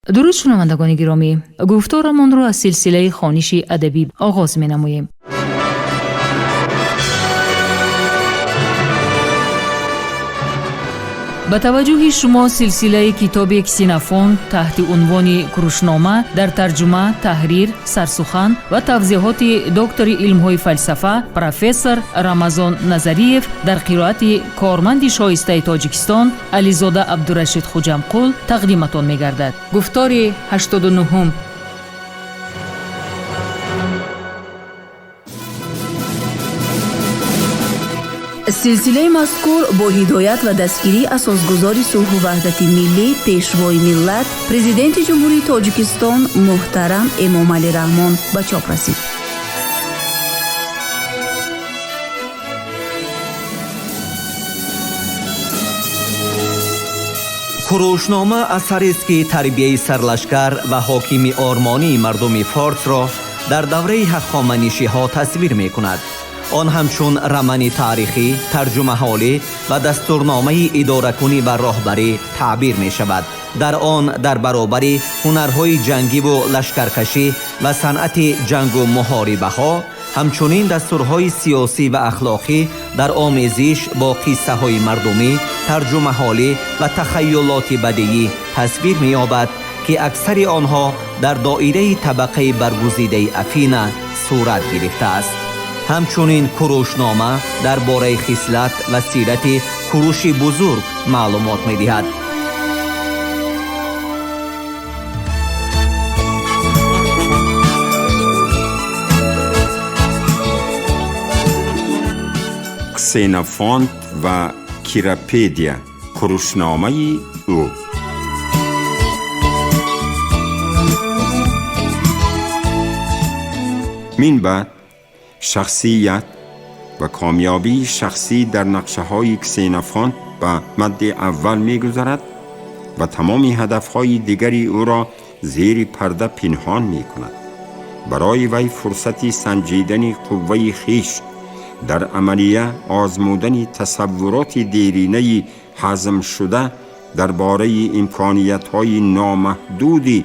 Дуруд, шунавандагони гиромӣ! Гуфторамонро аз силсилаи хониши адабӣ оғоз менамоем. Ба таваҷҷӯҳи шумо силсилаи китоби Ксенофонт таҳти унвони Курушнома дар тарҷума, таҳрир, сарсухан ва тавзеҳоти доктори илмҳои фалсафа, профессор Рамазон Назариев дар қироати корманди шоистаи Тоҷикистон Ализода Абдурашид Хуҷамқул тақдиматон мегардад. Гуфтори 89-ум. Силсилаи мазкур бо ҳидоят ва дастгирии асосгузори сулҳу ваҳдати миллӣ, пешвои миллат, Президенти Ҷумҳурии Тоҷикистон муҳтарам Эмомалӣ Раҳмон ба чоп расид. Курушнома асарест, ки тарбияи сарлашкар ва ҳокими ормонии мардуми форсро дар давраи ҳахоманишиҳо тасвир мекунад. Он ҳамчун рамани таърихӣ, тарҷумаҳолӣ ва дастурномаи идоракунӣ ва роҳбарӣ таъбир мешавад. Дар он дар баробари ҳунарҳои ҷангиву лашкаркашӣ ва санъати ҷангу муҳорибаҳо, ҳамчунин дастурҳои сиёсӣ ва ахлоқӣ дар омезиш бо қиссаҳои мардумӣ, тарҷумаҳолӣ ва тахайюлоти бадиӣ тасвир меёбад, ки аксари онҳо дар доираи табақаи баргузидаи Афина сурат гирифтааст. Ҳамчунин Курушнома дар бораи хислат ва сирати Куруши Бузург маълумот медиҳад. Ксенофонт ва Кирапедия, курушномаи ӯ. Мин баъд шахсият ва комёбии шахсӣ дар нақшаҳои Ксенофонт ба мадди аввал мегузарад ва тамоми ҳадафҳои дигари ӯро зери парда пинҳон мекунад. Барои вай фурсати санҷидани қувваи хиш дар амалия, озмудани тасаввуроти деринаи ҳазмшуда дар бораи имкониятҳои номаҳдуди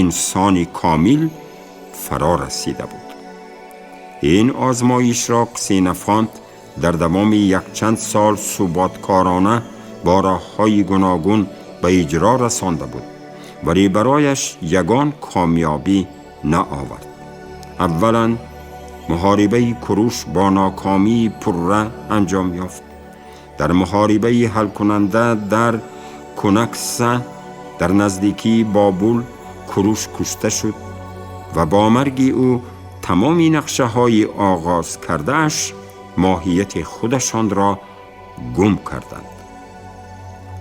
инсони комил фаро расида буд. Ин озмоишро Ксенофонт дар давоми якчанд сол суботкорона бо роҳҳои гуногун ба иҷро расонда буд, вале барояш ягон комёбӣ наовард. Аввалан, муҳорибаи Куруш бо нокомии пурра анҷом ёфт. Дар муҳорибаи ҳалкунанда дар Кунакса дар наздикии Бобул Куруш кушта шуд ва бо марги ӯ тамоми нақшаҳои оғоз кардааш моҳияти худашонро гум карданд.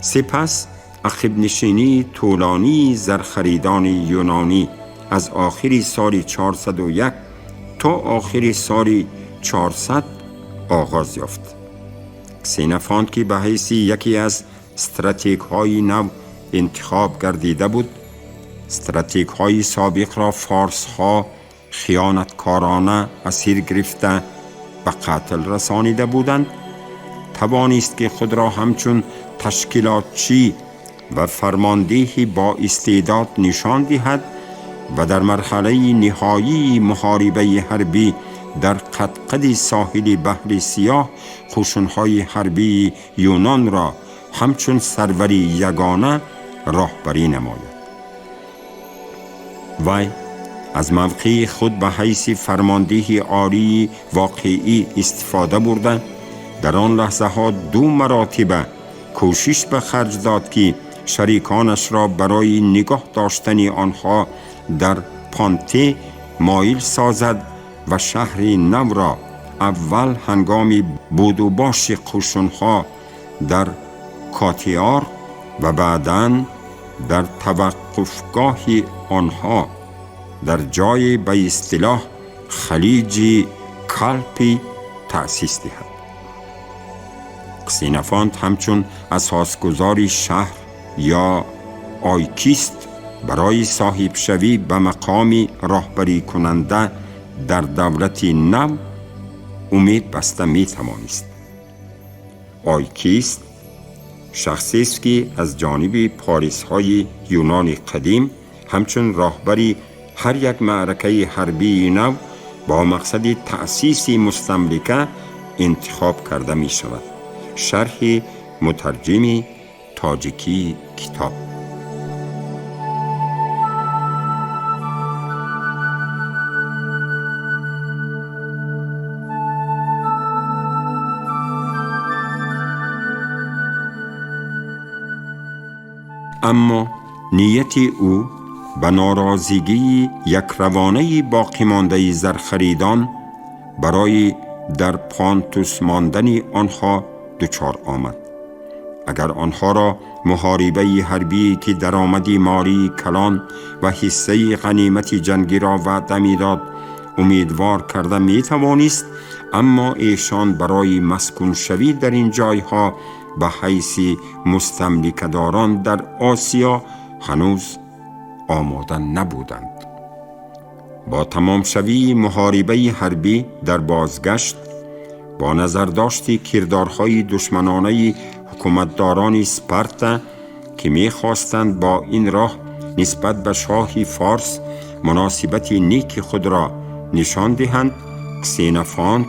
Сипас ақибнишинии тӯлонии зархаридони юнонӣ аз охири соли 401 то охири соли 400 оғоз ёфт. Ксенофонт, ки ба ҳайси яке аз стратегҳои нав интихоб гардида буд, стратегҳои собиқро форсҳо хиёнаткорона асир гирифта ба қатл расонида буданд, тавонист, ки худро ҳамчун ташкилотчӣ ва фармондеҳи боистеъдод нишон диҳад ва дар марҳалаи ниҳоии муҳорибаи ҳарбӣ дар қадқади соҳили баҳри Сиёҳ қӯшунҳои ҳарбии Юнонро ҳамчун сарвари ягона роҳбарӣ намояд. Вай аз мавқеи худ ба ҳайси фармондеҳи олии воқеӣ истифода бурда, дар он лаҳзаҳо ду маротиба кӯшиш ба харҷ дод, ки шариконашро барои нигоҳ доштани онҳо дар Понте моил созад ва шаҳри навро аввал ҳангоми будубоши қӯшунҳо дар Котиор ва баъдан дар таваққуфгоҳи онҳо дар ҷои ба истилоҳ халиҷи Калпи таъсис диҳад. Ксенофонт ҳамчун асосгузори шаҳр ё ойкист барои соҳибшавӣ ба мақоми роҳбарикунанда дар давлати нав умед баста метавонист. Ойкист шахсест, ки аз ҷониби порисҳои Юнони қадим ҳамчун роҳбари ҳар як маъракаи ҳарбии нав бо мақсади таъсиси мустамлика интихоб карда мешавад. Шарҳи мутарҷими тоҷикии китоб. Аммо нияти ӯ ба норозигии якравонаи боқимондаи зархаридон барои дар Понтус мондани онҳо дучор омад. Агар онҳоро муҳорибаи ҳарбие ки даромади молии калон ва ҳиссаи ғанимати ҷангиро ваъда медод умедвор карда метавонист, аммо эшон барои маскуншавӣ дар ин ҷойҳо ба ҳайси мустамликадорон дар Осиё ҳанӯз омода набуданд. Бо тамомшавии муҳорибаи ҳарбӣ дар бозгашт бо назардошти кирдорҳои душманонаи ҳукуматдорони Спарта ки мехостанд бо ин роҳ нисбат ба шоҳи форс муносибати неки худро нишон диҳанд, Ксенофонт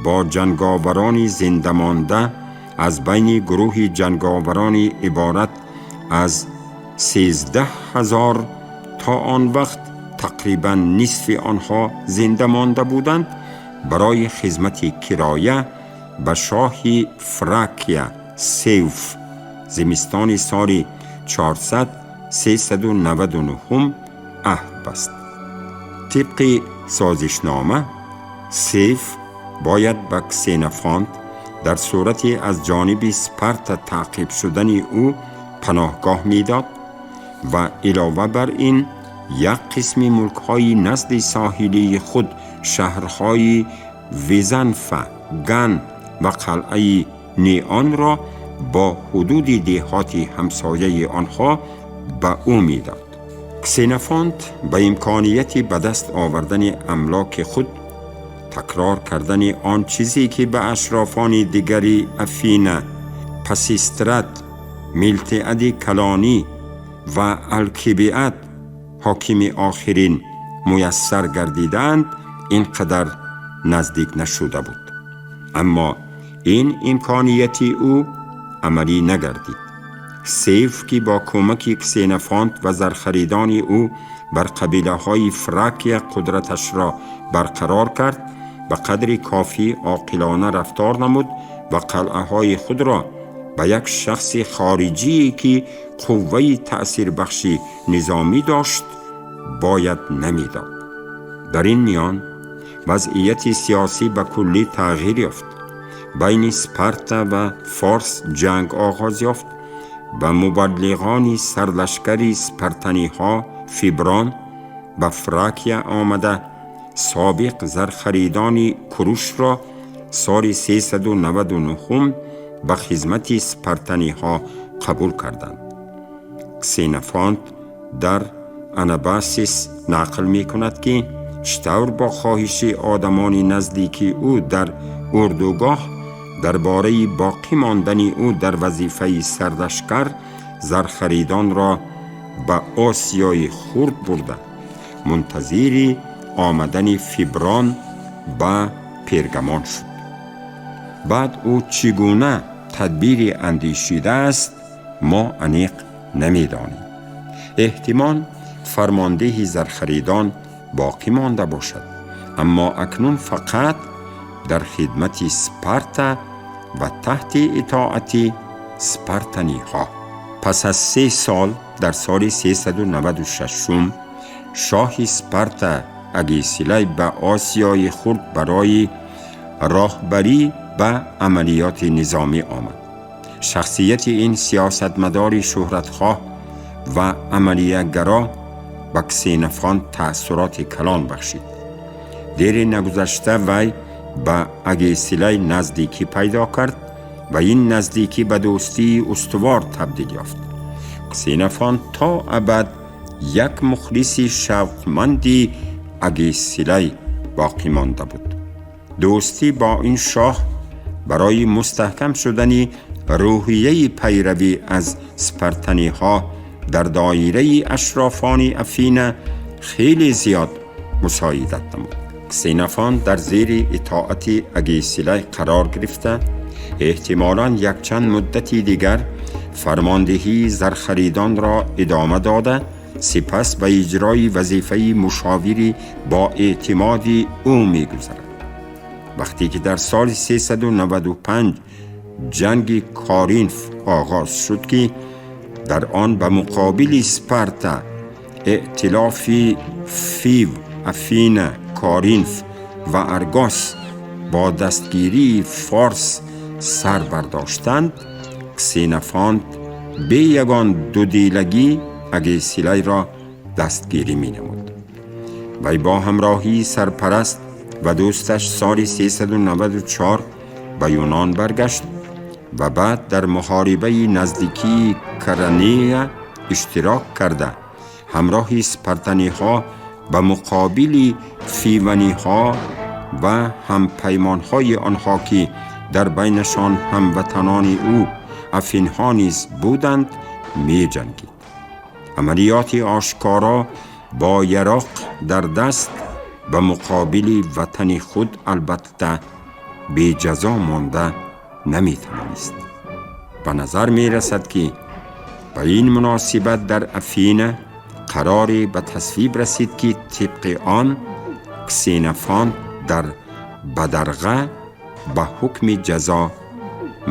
бо ҷанговарони зинда монда аз байни гурӯҳи ҷанговарони иборат аз 13 000 то он вақт тақрибан нисфи онҳо зинда монда буданд, барои хизмати кироя ба шоҳи Фракия Севф зимистони соли 400-399 аҳд баст. Тибқи созишнома Севф бояд ба Ксенофонт дар сурати аз ҷониби Спарта таъқиб шудани ӯ паноҳгоҳ медод ва илова бар ин як қисми мулкҳои назди соҳилии худ шаҳрҳои Визанфа, Ган ва қалъаи Неонро бо ҳудуди деҳоти ҳамсояи онҳо ба ӯ медод. Ксенофонт ба имконияти ба даст овардани амлоки худ такрор кардани он чизе ки ба ашрофони дигари Афина, Пасистрат, Милтиади калонӣ ва Алкибиад ҳокими охирин муяссар гардидаанд, ин қадар наздик нашуда буд. Аммо ин имконияти ӯ амалӣ нагардид. Сейф ки бо кӯмаки Ксенофонт ва зархаридони ӯ бар қабилаҳои Фракия қудраташро барқарор кард, ба қадри кофӣ оқилона рафтор намуд ва қалъаҳои худро ба як шахси хориҷие ки қувваи таъсирбахши низомӣ дошт бояд намедод. Дар ин миён вазъияти сиёсӣ ба куллӣ тағйир ёфт. Байни Спарта ва Форс ҷанг оғоз ёфт ва мубаллиғони сарлашкари спартаниҳо Фиброн ба Фракия омада собиқ зархаридони Курушро соли 399 ба хизмати спартаниҳо қабул карданд. Ксенофонт дар Анабасис нақл мекунад ки чӣ тавр бо хоҳиши одамони наздики ӯ дар урдугоҳ дар бораи боқӣ мондани ӯ дар вазифаи сарлашкар зархаридонро ба Осиёи хурд бурда, мунтазири омадани Фиброн ба Пергамон шуд. Баъд ӯ чӣ гуна тадбири андешидааст, мо аниқ намедонем. Эҳтимол фармондеҳи зархаридон боқӣ монда бошад, аммо акнун фақат дар хидмати Спарта ва таҳти итоати спартаниҳо. Пас аз 3 сол дар соли 396 шоҳи Спарта Агесилай ба Осиёи хурд барои роҳбарӣ ба амалиёти низомӣ омад. Шахсияти ин сиёсатмадори шӯҳратхоҳ ва амалиягаро ба Ксенофонт таассуроти калон бахшид. Дери нагузашта вай ба Агесилай наздикӣ пайдо кард ва ин наздикӣ ба дӯстии устувор табдил ёфт. Ксенофонт то абад як мухлиси шавқманди Агесилай боқӣ монда буд. Дӯстӣ бо ин шоҳ барои мустаҳкам шудани рӯҳияи пайравӣ аз спартаниҳо дар доираи ашрофони Афина хеле зиёд мусоидат намуд. Ксенофонт дар зери итоати Агесилай қарор гирифта, эҳтимолан якчанд муддати дигар фармондиҳии зархаридонро идома дода, сипас ба иҷрои вазифаи мушовири бо эътимоди ӯ мегузарад. Вақте ки дар соли 395 ҷанги Коринф оғоз шуд, ки дар он ба муқобили Спарта эътилофи Фив, Афина, Коринф ва Аргос бо дастгирии Форс сар бардоштанд, Ксенофонт бе ягон дудилагӣ Агесилайро дастгирӣ менамуд. Вай бо ҳамроҳии сарпараст ва дӯсташ соли 394 ба Юнон баргашт ва баъд дар муҳорибаи наздикии Каранея иштирок карда, ҳамроҳи спартаниҳо ба муқобили фиваниҳо ва ҳампаймонҳои онҳо, ки дар байнашон ҳамватанони ӯ афинҳо низ буданд, меҷангид. Амалиёти ошкоро бо яроқ дар даст ба муқобили ватани худ албатта беҷазо монда наметавонист. Ба назар мерасад, ки ба ин муносибат дар Афина қароре ба тасвиб расид, ки тибқи он Ксенофонт дар бадарға ба ҳукми ҷазо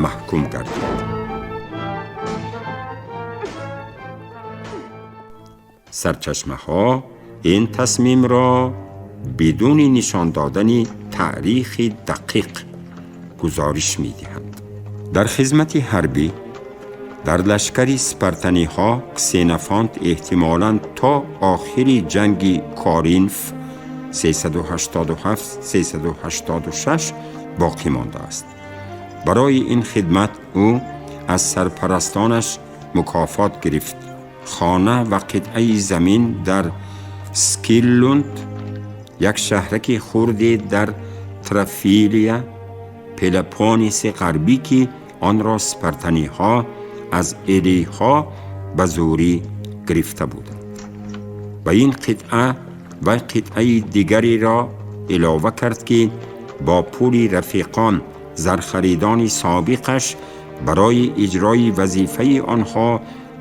маҳкум гардид. Сарчашмаҳо ин тасмимро бидуни нишон додани таърихи дақиқ гузориш медиҳанд. Дар хизмати ҳарбӣ дар лашкари спартаниҳо Ксенофонт эҳтимолан то охири ҷанги Коринф 387-386 боқӣ мондааст. Барои ин хидмат ӯ аз сарпарастонаш мукофот гирифт: хона ва қитъаи замин дар Скиллунд, як шаҳраки хурде дар Трафилия, Пелопониси ғарбӣ, ки онро спартаниҳо аз элиҳо ба зӯрӣ гирифта буданд. Ба ин қитъа ва қитъаи дигареро илова кард, ки бо пули рафиқон зархаридони собиқаш барои иҷрои вазифаи онҳо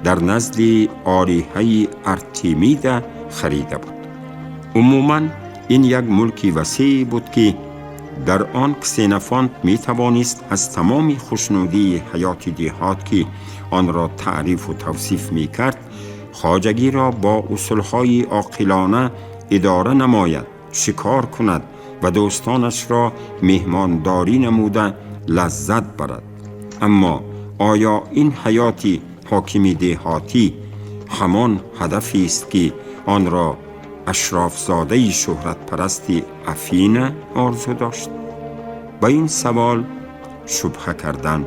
дар назди олиҳаи Артемида харида буд. Умуман ин як мулки васеъ буд, ки дар он Ксенофонт метавонист аз тамоми хушнудии ҳаёти деҳот, ки онро таърифу тавсиф мекард, хоҷагиро бо усулҳои оқилона идора намояд, шикор кунад ва дӯстонашро меҳмондорӣ намуда лаззат барад. Аммо оё ин ҳаёти ҳокими деҳотӣ ҳамон ҳадафест, ки онро ашрофзодаи шӯҳратпарасти Афина орзу дошт? Ба ин савол шубҳа кардан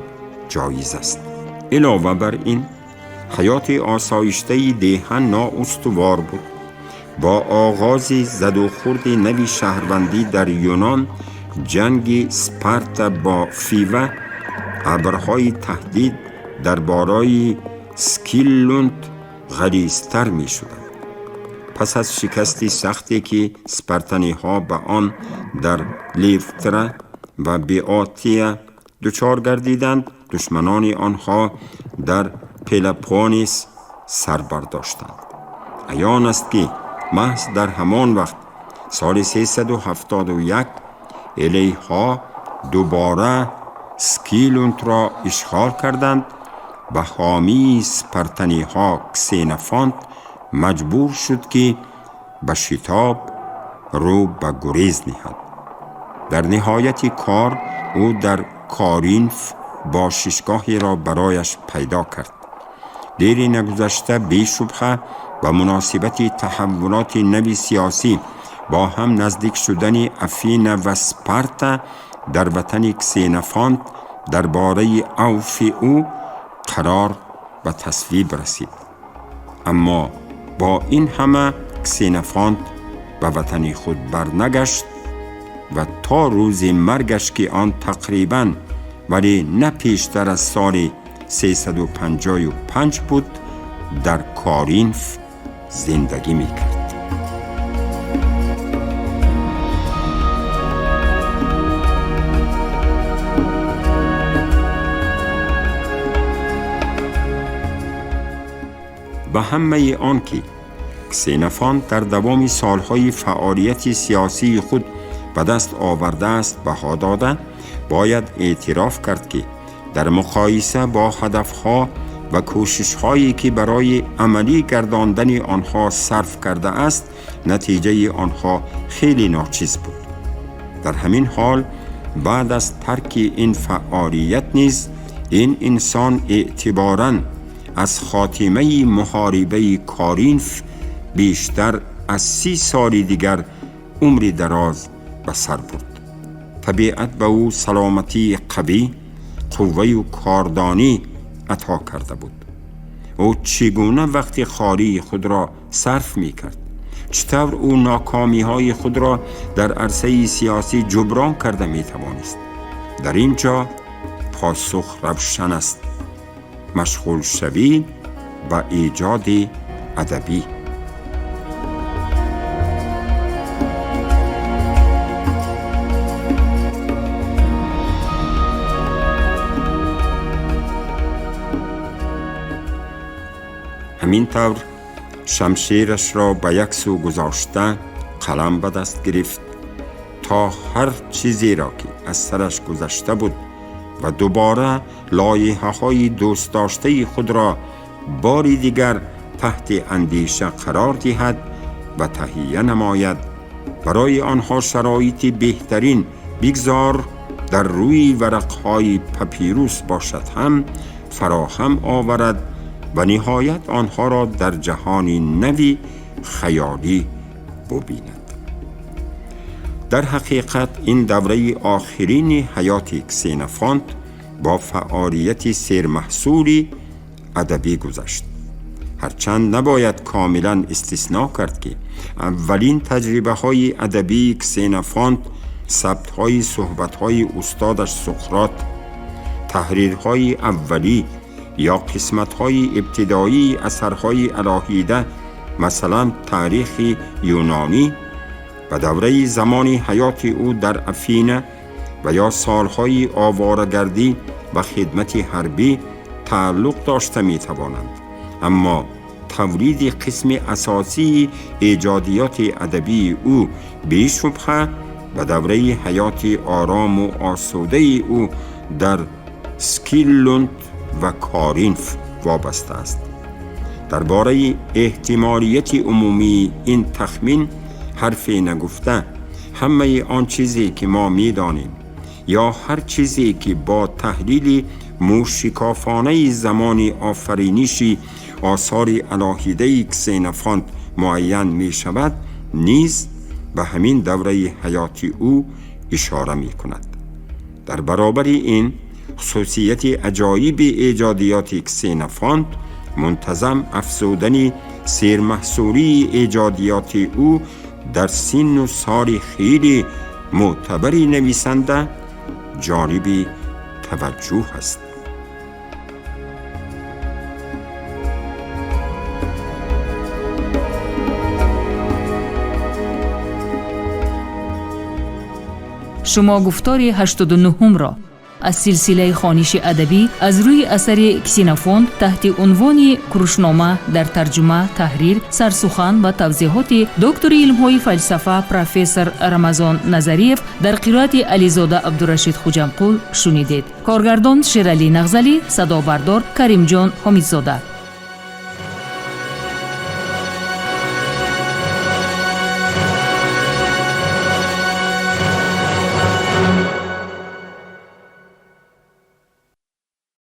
ҷоиз аст. Илова бар ин, ҳаёти осоиштаи деҳа ноустувор буд. Бо оғози задухӯрди нави шаҳрвандӣ дар Юнон, ҷанги Спарта бо Фива, абрҳои таҳдид дар бораи Скиллунд ғализтар мешуданд. Пас аз шикасти сахте, ки спартаниҳо ба он дар Левктра ва Беотия дучор гардиданд, душманони онҳо дар Пелопонис сар бардоштанд. Аён аст, ки маҳз дар ҳамон вақт, соли 371, элейҳо дубора Скилунтро ишғол карданд ва ҳомии спартаниҳо Ксенофонт маҷбур шуд, ки ба шитоб рӯ ба гурез ниҳад. Дар ниҳояти кор ӯ дар Коринф бошишгоҳеро барояш пайдо кард. Дери нагузашта, бешубҳа ба муносибати таҳаввулоти нави сиёсӣ бо ҳам наздик шудани Афина ва Спарта, дар ватани Ксенофонт дар бораи авфи ӯ қарор ба тасвиб расид. Аммо бо ин ҳама Ксенофонт ба ватани худ барнагашт ва то рӯзи маргаш, ки он тақрибан, вале на пештар аз соли 355 буд, дар Коринф зиндагӣ мекард. و همه آن که کسینفانت در دوام سالهای فعالیت سیاسی خود به دست آورده است بها داده، باید اعتراف کرد که در مقایسه با هدفها و کوشش‌هایی که برای عملی گرداندن آنها صرف کرده است، نتیجه آنها خیلی ناچیز بود. در همین حال بعد از ترک این فعالیت نیز این انسان اعتباراً از خاتمه محاربه کارینف بیشتر از 30 سال دیگر عمر دراز به سر برد. طبیعت به او سلامتی قوی، قوه و کاردانی عطا کرده بود. او چگونه وقت خالی خود را صرف می کرد؟ چطور او ناکامی های خود را در عرصه سیاسی جبران کرده می توانست؟ در اینجا پاسخ روشن است: مشغول شوی به ایجاد ادبی. همین طور شمشیرش را به یک سو گذاشته قلم به دست گرفت تا هر چیزی را که از سرش گذشته بود و دوباره لایحه‌های دوست داشته خود را باری دیگر تحت اندیشه قرار دهد و تهیه نماید. برای آنها شرایط بهترین بگذار در روی ورقهای پاپیروس باشد هم فراهم آورد و نهایت آنها را در جهان نوی خیالی ببیند. در حقیقت این دوره آخرین حیات کسینفانت با فعالیت سرمحصولی ادبی گذشت. هرچند نباید کاملا استثناء کرد که اولین تجربه های ادبی کسینفانت ثبت های صحبت های استادش سقراط، تحریرهای اولی یا قسمت های ابتدایی اثرهای علاهیده مثلا تاریخ یونانی و دوره زمان حیات او در افینه و یا سالهای آوارگردی و خدمت حربی تعلق داشته می توانند. اما تولید قسم اساسی ایجادیات ادبی او بی‌شبهه و دوره حیات آرام و آسوده او در سکیلوند و کارینف وابسته است. درباره احتمالیت عمومی این تخمین حرف نگفته، همه آن چیزی که ما می‌دانیم یا هر چیزی که با تحلیل موشکافانه زمان آفرینشی آثار علاهیده کسینفانت معین می شود نیز به همین دوره حیات او اشاره می کند. در برابر این خصوصیت عجایب ایجادیات کسینفانت، منتظم افزودن سیرمحصولی ایجادیات او در سن و سال خیلی معتبری نویسنده جانب توجه است. شما گفتار 89 را از سلسله خوانش ادبی از روی اثر کسینفونت تحت عنوان کروشنامه در ترجمه، تحریر، سرسخن و توضیحات دکتر علم‌های فلسفه پروفسور رمضان نظریف در قرائت علیزاده عبدالرشید خوجامقул شنیدید. کارگردان شیرالی نغزلی، صدابردار کریمجان حمیدزاده.